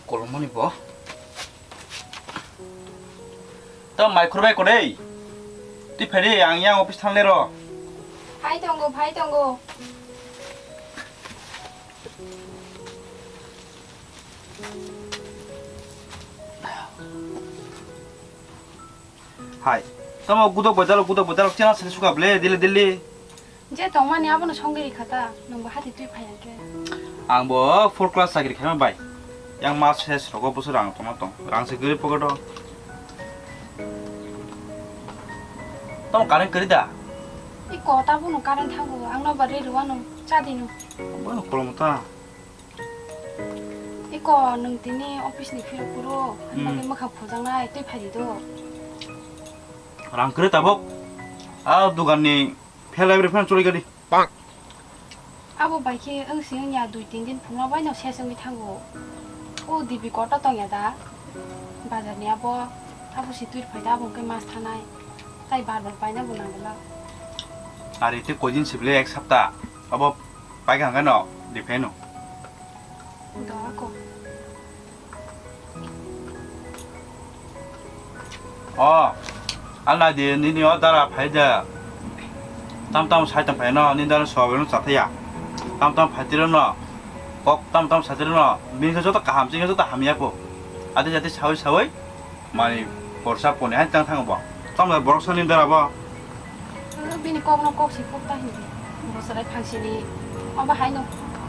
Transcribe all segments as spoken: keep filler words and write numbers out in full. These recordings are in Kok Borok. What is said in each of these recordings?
Kolomani bo. To mai khurbai kodei. Twi phaidi ang yang office thangle ro. Phai tongo, phai tongo. Hai. Tamo gudok bodalo, gudok bodalo chana sani suka ble dili dili. Je tongmani abono songwi rikha ta, nwngbo hati twi phai hwnkhe. Ang bo four class chakri khaima bai. Yang mas ses rogo bosor ang tongma tong. Rang se gari pocket o. Tamo current kwrwi da? I kota bono current thango, ang no ba ri rwano, cha di no. Bono kolom ta. Iko nwng tini office ni phirok phuru, hmm, ani bagwi mwkhang phujaknai, twi phai di do. Rang kwrwi tabok. A dugan ni phel library fan choli gadi. Abo bai khe wng si wng ya dui tin din phunukma bai no ses wngwi thango. O dibi kota tong ya da? Bazar ni abo, abo si twi phai da, abo hwnkhe mas thanai. Tai bar bar paina bo nang glak. Are te koi din se bile ek sapta. Abo pai kha hwnkhe no, di phai no. Do ako. O, alna di nini o dara phai de. Tam tam sai tam phai no, nini dara sobe no chathaya. Tam tam phai tiro no. Kok tam tam sai tiro no. Bini khe joto kaham, chini khe joto hamya po. Adi jati sawi sawi. Mani borsa poni hai tang thango bo. Tamo borok sani dara bo. Bini kok no kok si kok ta hindi. Borok sarai phang sini. Obo hai no.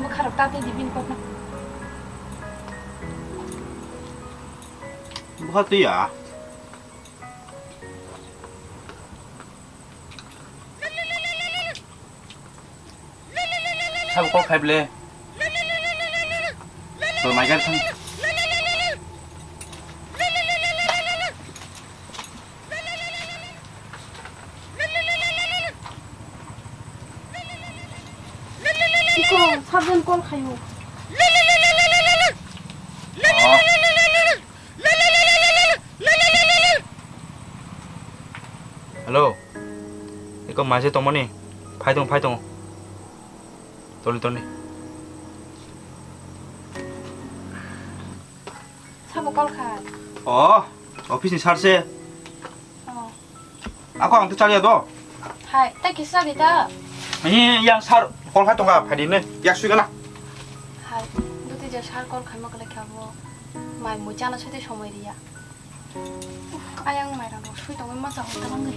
Bwkha rok ta tei di bini kok no. Bwkha twi ya. Sabo kok khai ble. To mai gari thang. Iko, sabjani call khayo. Oh. Hello. Iko maise tongmani. Phai tong, phai tong. Toli, toli. Sabo call khai. Oh, office ni sir se. Oh. Ako ang to chaliya do. Hai, tai kisa di ta. Ni yang sir call khai tonga, phai di ne. Yak sui gana. Hai, duti je sir call khai ma kale khabo. Mai mui chana sui te somoi riya. Uf, ayang mai rang sui tongoi ma cha hota bangoi.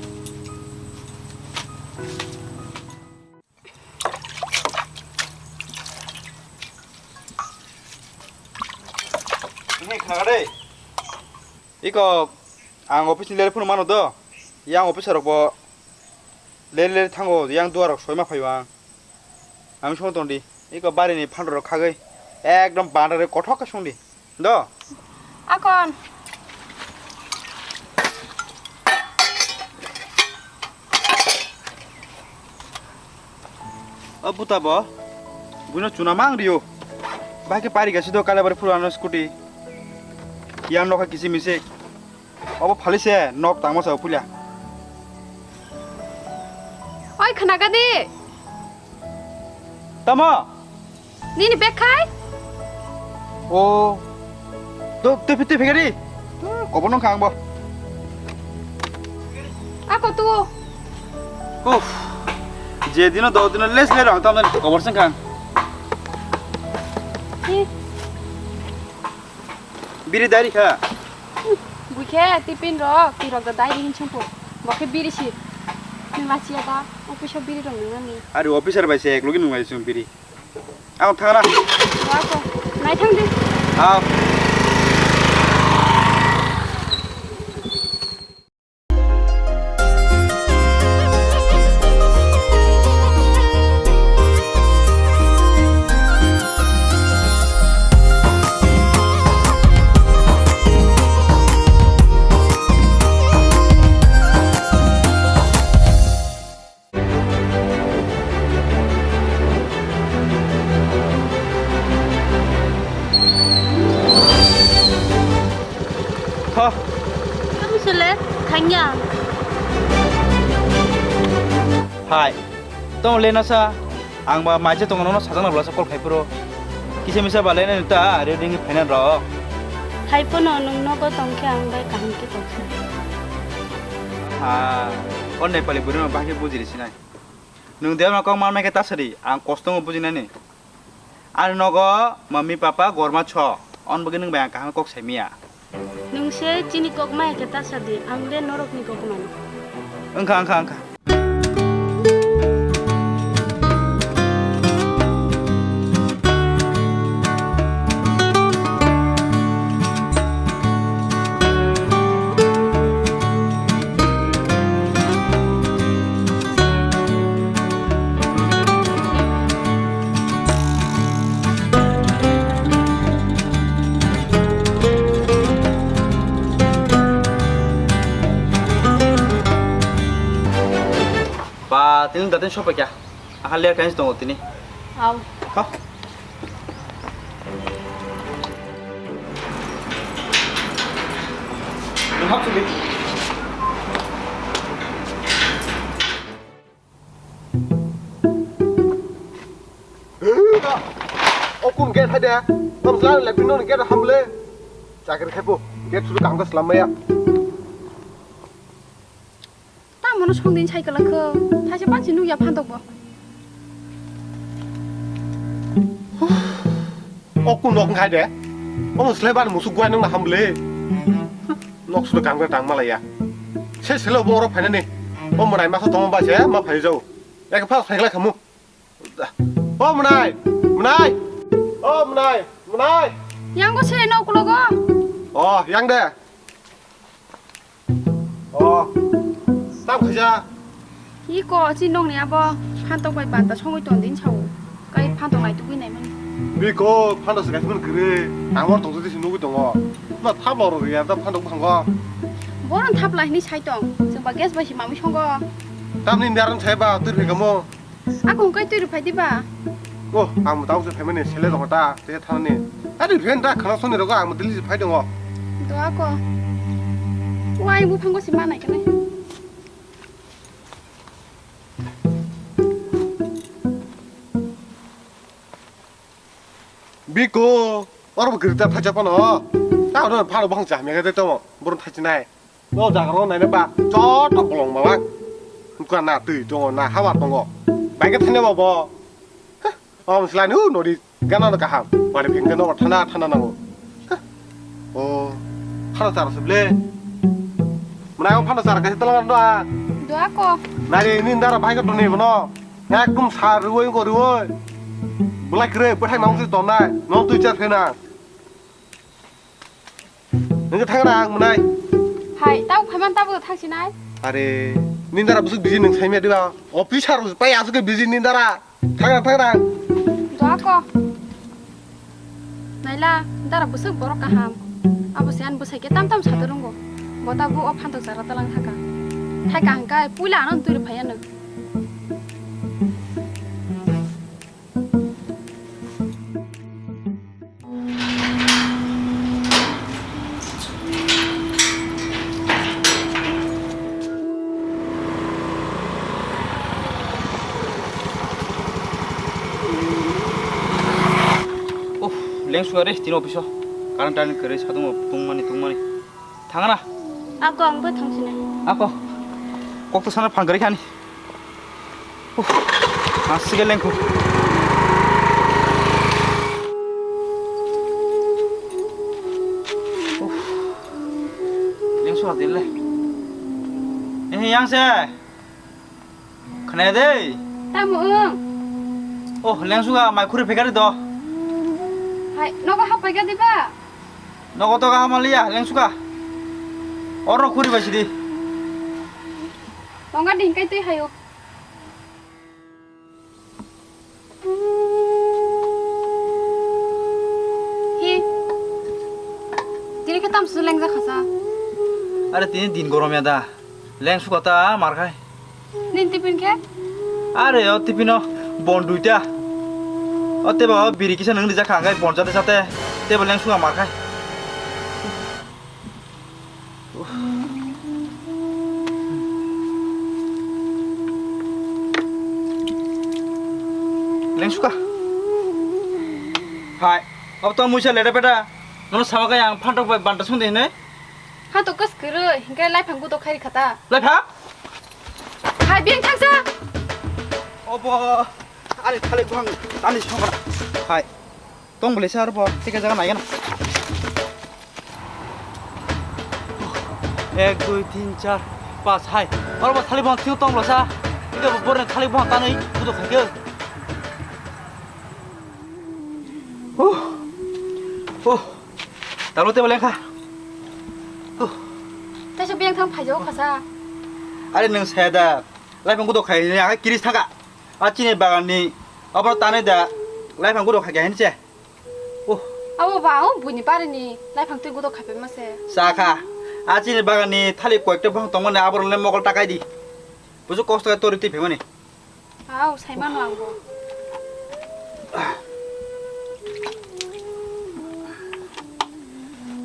Ni khnaga dei. Iko ang office ni ler phone mano do. Yang officer rok bo ler ler thango, yang duar rok soima phaio ang. Ang song tong di. Iko bari ni phandor rok khagoi. Ekdom bandar rok kothok khe song di. Do. Akon. O buta bo. Buino chuna mang rio. Bahai khe pari gasi do kala bari phuru ano scooty. Yang nokha kisi misi. Obo phali se nok tangma sa pulia. Oi khnaga di. Tamo? Nini bag khai? O. To, te, te, phegari. Kobo nong khang bo. Ako tu. Uff. Je dino do dino les le rong tam kobor seng khang. Hi. Biri dari kha. Bui khe tipin rok, ti rok da dai ring chungpo. Bo khe biri si. Ni ma sia da, office o biri rok nang ni. Ari officer bai se ek logi nung lai sung biri. Ang thang na. Wa ko. Nai thang di. Aw. Tho. Tamo sele thangya. Hai. Tong le nasa. Ang ba maise tongo nono sajak na bolasa call khai phuru. Kisa misa balai nai ta, are ding phaina rok. Hai pono nwng nogo tongkhe ang bai kaham khe tongkha. Ah, o Nepali bwrwi no bahai khe bujiri sinai. Nwng de ma kok manmai khe ta sadi, ang kosto no bujinani. Ani nogo mami papa gorma cho, on bagwi nwng bai ang kaham kok sai miya. Nwng se chini kok maya khe ta sadi, ang le norokni kok mano. Wngkha, wngkha, wngkha. Ba, tini datin sopai kya? Aha ler kain tongo tini. Au. Kha. Nwng hap sidi. O kun gate hai de. Mam jang le pino gate ham le. Chakri khepo. Gate suru kaham khe slam maya. Tamo no songdin cycle kho. Thaise pansi nukya phantok bo. O kun nok khai de. Omo sleban musuk guai nang ham le. Nok suru kaham khe tang malaya. Se selo bo oro phainani. O mwnai masa tongma ba se ma phai jau. Ek pha cycle khamu. O mwnai, mwnai. O mwnai, mwnai. Yang bo se no kulogo. O, yang de. O, tam khaja. Iko, chi nong ni abo, phantok bai banta songwi ton din sao. Kai phantok nai tugwi nai mani. Biko, phantok se kaisa mani kwrwi. Ang oro tongtwtwi se nugwi tongo. Ma thap lo rw ya, da phantok bwskango. Boron thap lai hini sai tong. Chwng ba gas bai se mamwi songo. Tamni daran sai ba, twi phai kamo. Ako hwnkhe twi rw phai diba? O, ang bo tabuk se phaimani sele tongo ta, tei thanani. Ari phen da khana soni rogo ang bo Delhi se phai tongo. Do ako. Wai buphango se manai kene. Biko, oro bo kwrwi ta thaisa phano. Ta oro phano bwkhang cha hamya khe tongmo, borom thaisi nai. No jaga ro nai ba, chot to bolong ba. Buka na twi tongo, na hawa tongo. Bai khe thani ba bo. Hah, om slani hu nori gana no kaham. Bari pheng no thana thana nango. Hah. O, phano chara suble. Mwnai o phano chara kaisa tolong no a. Do ako. Nari ni ndara bai ko toni bono. Ekdom sa ruoi ko ruoi. Bulai kre, bwthai mang si tonai. No twi char phena. Nang thang ra ang mwnai. Hai, tau phaiman tabo thang sinai. Are, nindara busuk busy nang saimya diba? Officer pai asuk busy nindara. Thang ra, thang ra. Do ako. Naila, dara busuk borok kaham. Abo se an busai ke tam tam sato rungo. Bota bo o phantok jara talang thaka. Thai kaham kai, puila ano turi phaiya nang. Uff, leng suya re, tini office o. Current current kwrwi, sadung tungmani, tungmani. Thangna. Ako, ang bo thangsinai. Ako. Kok to sana phang kwrwi khani. Uff, aswk lengkhu. Uff. Lengsu ha dile. Eh, yang se. Khne de. Tamo wng. Oh, lengsu ga mai khuri phekari do. Hai, nogo hapai ga diba? Nogo to ga hamaliya, lengsu ga. Oro khuri bai sidi. Tonga ding kai twi hayo. Hi. Tini khe tamswk lengjak kha sa? Are tini din gorom ya da. Leng suka ta mar khai. Nin tipin khe? Are o tipino bon duita. O teba o biri kisa nang rijak kha, ang kai bon jate jate teba leng suka mar khai. Lengsuka. Hai, abo to muisa leda peda. Nono sama kaya ang phantok bai banta sung de hinui. Ha to kas kere, hingke lai phang gudo khairi khata. Lai phang? Hai, beng thangsa. Obo, ani thalik bang, ani songkara. Hai, tong boleh sa arbo, tiga jaga nai gana. Ek, dui, tin, char, pas, hai. Oro bo thalik buphang thwio tong bwlasa. Ika bo borni thalik buphang tanwi kudo khaikhe. Oh. Oh. Talo tebo lengkha. Oh. Taisa beng thang phaijago khasa. Are nwng saya da. Lai phang kudo khai ni aka kiris thaka. A chini bagan ni abro tanwi da. Lai phang kudo khai ni se. Oh. Abo ba, o buini barini laiphang twi gudo khaipai ma se. Sakha. A chini baganni thalik koyekta buphang tongmani aborokno le mokol takai di. Busu kosto khe tori twi phaimani. Au, saimano angbo.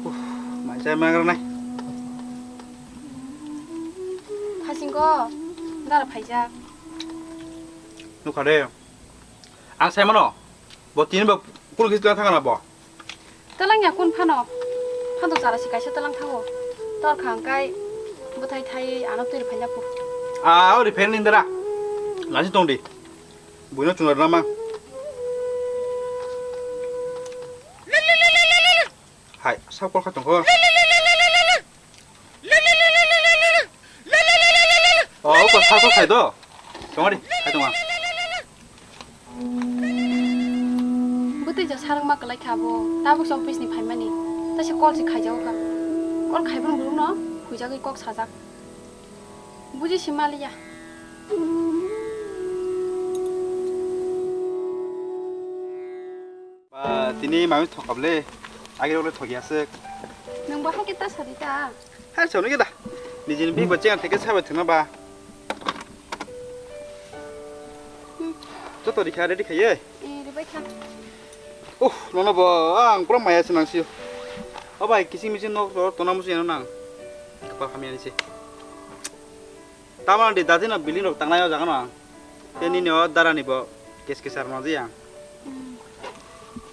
Uff, mai sai mangra nai. Phasingo, dara phaijak. Nukha de. Ang saimano. Bo tini bo kunu kisi tlang thangna bo. Tlang ya kun phano. Phano jara si kaisa tlang thango. Tor khang kai bwthai thai ano twi rwphai laku. Ah, ori phen indra. Lasi tong di. Buino chungar nama. Hai, sab kol kha tongkho. Oh, oko sab kol khai do. Tongari, khai tongma. Bwtwi ja sarang ma kwlai kha bo. Tabuk se office ni phaimani. Taisa call se khaijago kha. Call khaibrung brung no huijagwi kok sajak. Buji si maliya. Ba, tini mami thokap le, agi rok le thok ya se. Nang ba hake ta sadi ta. Hai, soni ke da. Nijini bik ba chenga theke sabai thwngna ba. Joto rikha ready khaye. Eh, ribai kha. Uh, nono bo, ang pura maya se nang sio. O bai, kising mising nok ro tona musi ano nang. Kapal kami ani se. Tamang di dadi no building rok tangnai o jaga no ang. Te nini o dara ni bo kes kes ar no jiyang. Hmm.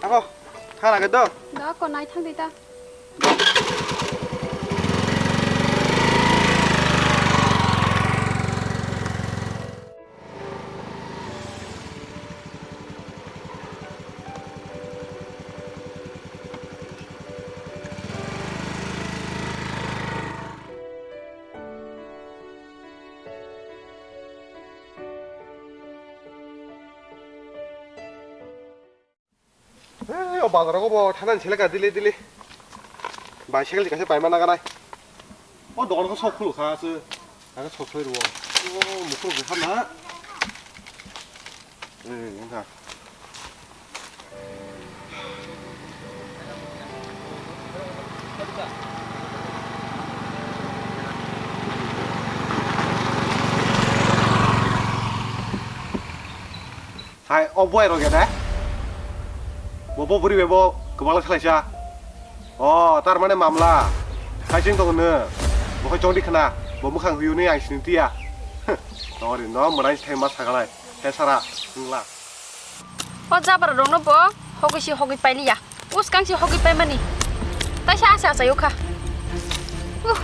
Ako, thana ke do. Da ko nai thang di ta. Ei, o bazar o bo thana ni seleka dili dili. Bicycle ni kaisa paima naganai. O dogan khe sok khulu kha se. Aga sok khoi rwo. O mukhur khe khamna. Ei, wngkha. Hai, o boy rok ya de? Bo, bo bwrwi bai bo kwbangla khlaisa. O, tar mane mamla. Kaiching tong hwnwi. Bo khe chongdi khna. Bo mwkhang huiwi ang sini tiya. Tori no mwnai thai ma sagalai. He sara, wngla. O jabra rokno bo hogwi si hogwi pailiya. Uskang si hogwi paimani. Taisa asa asa yokha. Uh.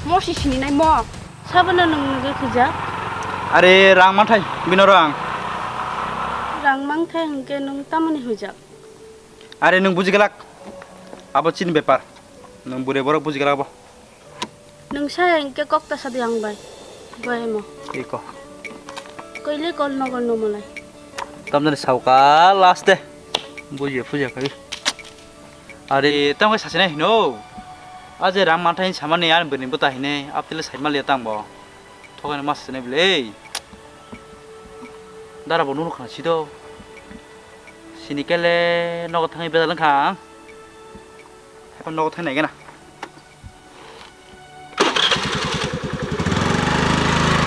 Mo si sini nai mo. Sabana nung nugui khujak? Are rang mathai bino rang. Ang mangthai hwnkhe nwng tamoni huijak? Are nwng buji glak. Abo chini bepar. Nwng bwrwi borok buji glak abo. Nwng saya hwnkhe kok ta sadi ang bai. Bai mo. Iko. Koile kol nogol no molai. Tamjani sauka last de. Buji puja kai. Are tamo kai sasina hino. Aje rang manthai samani ani bwrwi buta hine aptile saima le tang bo. Thokani mas sene bile. Dara bo nunu khana sido. Sini kele nogo thangwi bedal wngkha ang. Haiphano nogo thangwi naigena.